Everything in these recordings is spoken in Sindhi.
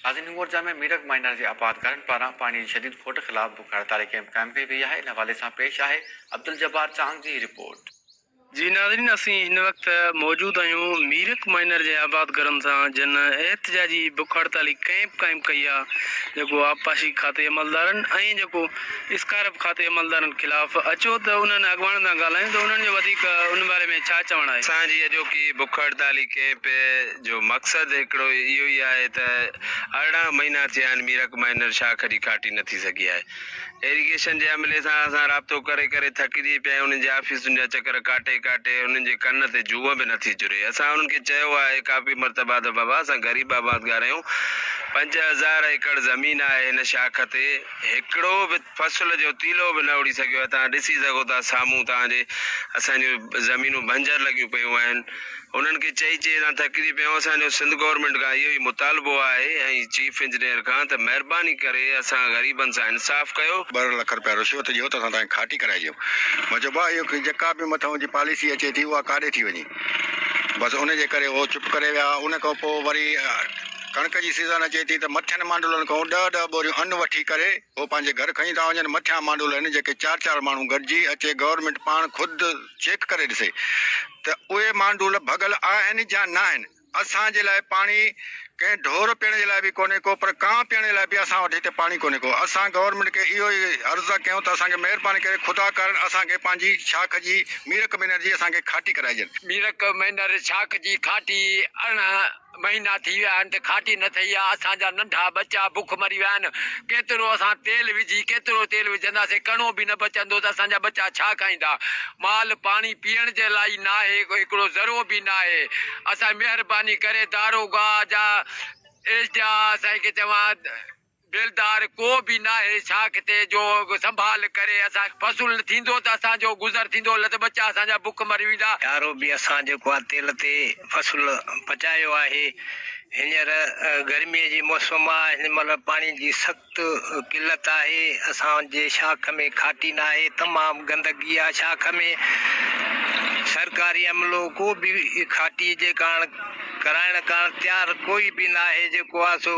ناظرين هنگورجا ۾ ميرڪ مائنر جي آبادگارن پاران پاڻي جي شديد کوٽ خلاف بک هڙتالي ڪئمپ قائم ڪئي وئي آهي ان حوالي سان پيش آهي عبدالجبار چانگ جي هي رپورٽ. جي ناظرين اسين هن وقت موجود آهيون ميرڪ مائنر جي آبادگارن سان جن احتجاجي بک هڙتالي ڪئمپ قائم ڪئي آهي جيڪو آبپاشي کاتي عملدارن ۽ جيڪو اسڪارپ کاتي عملدارن خلاف اچو ته انهن اڳواڻن سان ڳالهايون ته انهن جو وڌيڪ ان باري ۾ ڇا چوڻ آهي. اسان جي اڄوڪي بک هڙتالي ڪئمپ جو مقصد هڪڙو اهو ئي آهي ته 18 مهينا ٿيا آهن ميرڪ مائنر شاخ جي کاٽي نه ٿي سگهي آهي. ايريگيشن جي عملي سان اسان رابطو ڪري ڪري ٿڪجي پيا آهيون انهن جي آفيسن جا چڪر ڪاٽي ڪاٽي انهن جي ڪن تي جونء به نٿي چري. اسان انهن کي چيو آهي ڪافي مرتبا ته بابا اسان غريب آبادگار آهيون 5000 ايڪڙ زمين آهي هن شاخ تي هڪڙو به فصل جو تيلو به نه اڙي سگهيو آهي، توهان ڏسي سگهو ٿا سامهون توهان جي اسان جون زمينون بنجر لڳيون پيون آهن، انهن کي چئي چئي اسان ٿڪجي پيا آهيون، اسان جو سنڌ گورنمينٽ کان اهو ئي مطالبو آهي ۽ چيف انجنيئر کان ته مهرباني ڪري اسان غريبن سان انصاف ڪيو. 2 لک رپيا رشوت ڏيو ته اسان توهان کي کاٽي ڪرائي ڏيون. مان چيو ڀاء اهو جيڪا به مٿئون جي پاليسي اچي ٿي اها ڪاڏي ٿي وڃي. بس ان جي ڪري هو چپ ڪري ويا. ان کان پوء وري ڪڻڪ جي سيزن اچي ٿي ته مٿين مانڊولن کان ڏهه ڏهه ٻوريون ان وٺي ڪري هو پنهنجي گهر کڻي ٿا وڃن. مٿيان مانڊول آهن جيڪي چار چار ماڻهو گڏجي اچي گورنمينٽ پاڻ خود چيڪ ڪري ڏسي ته اهي مانڊول ڀڳل آهن يا ناهن. اسان جي لاء پاڻي ڪنهن ڍور پيئڻ جي لاء به ڪونهي ڪو پر ڪانء پيئڻ جي لاء به اسان وٽ هتي پاڻي ڪونهي ڪو. اسان گورنمينٽ کي اهو ئي عرض ٿا ڪيون ته اسان کي مهرباني ڪري خدا ڪارڻ اسان کي پنهنجي شاخ جي ميرڪ مينر جي اسان کي کاٽي ڪرائجن. ميرڪ مينر شاخ جي کاٽي 18 مهينا ٿي ويا آهن ته کاٽي نه ٿئي آ، اسان جا ننڍا ٻچا بک مري ويا آهن، ڪيترو اسان تيل وجهي ڪيترو تيل وجهنداسين، ڪڻو به نه بچندو ته اسان جا ٻچا ڇا کائيندا، مال پاڻي پيئڻ جي لاء ئي ناهي، هڪڙو ذرو به ناهي، اسان مهرباني ڪري داروغا جا ايس ڊي آء سائين کي چوان. بيلدار ڪو به ناهي ڇا ڪٿي جو سنڀال ڪري اسان فصل نه ٿيندو ته اسان جو گذر ٿيندو نه ته ٻچا اسان جا بک مري ويندا. چارو به اسان جيڪو آ تيل تي فصل پچايو آهي هينئر گرمي جي موسم آ هن مهل پاڻي جي سخت قلت آهي اسان جي شاخ ۾ کاٽي ناهي تمام گندگي آ شاخ ۾ سرڪاري عملو ڪو به کاٽي جي ڪاڻ ڪرائڻ ڪاڻ تيار ڪوئي به ناهي جيڪو آ سو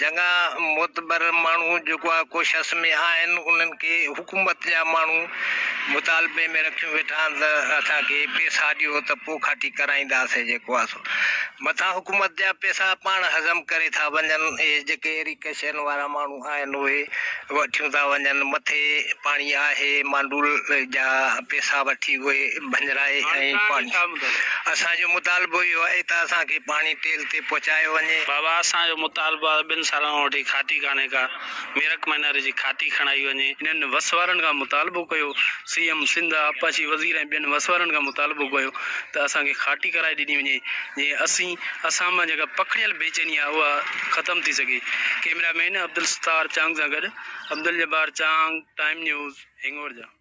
چڱا معتبر ماڻهو جيڪو آ ڪوشش ۾ آهن انهن کي حڪومت جا ماڻهو مطالبي ۾ رکيون ويٺا آهن ته اسان کي پيسا ڏيو ته پو کاٽي ڪرائينداسين جيڪو آ سو مٿان حڪومت جا پيسا پاڻ هضم ڪري ٿا وڃن اهي جيڪي ايريگيشن وارا ماڻهو آهن اهي وٺيون ٿا وڃن مٿي پاڻي آهي مانڊول جا پيسا وٺي اهي ڀڃرائي ۽ پاڻي اسان جو مطالبو اهو آهي ته اسان کي پاڻي ٽيل تي پهچايو وڃي. بابا اسان جو مطالبو آهي ته ٻن سالن کان وٺي کاتي ڪانهي ڪا ميرڪ مهيناري جي کاتي کڻائي وڃي. هنن وس وارن کان مطالبو ڪيو سي ايم سنڌ آبپاشي وزير ۽ ٻين وس وارن کان مطالبو ڪيو ته اسان کي کاٽي ڪرائي ڏني وڃي جيئن اسين اسان مان جيڪا پکڙيل بيچيني آهي اها ختم ٿي سگهي ڪئميرا مين عبدالستار چانگ سان گڏ عبدالجبار چانگ ٽائيم نيوز هنڱورجا.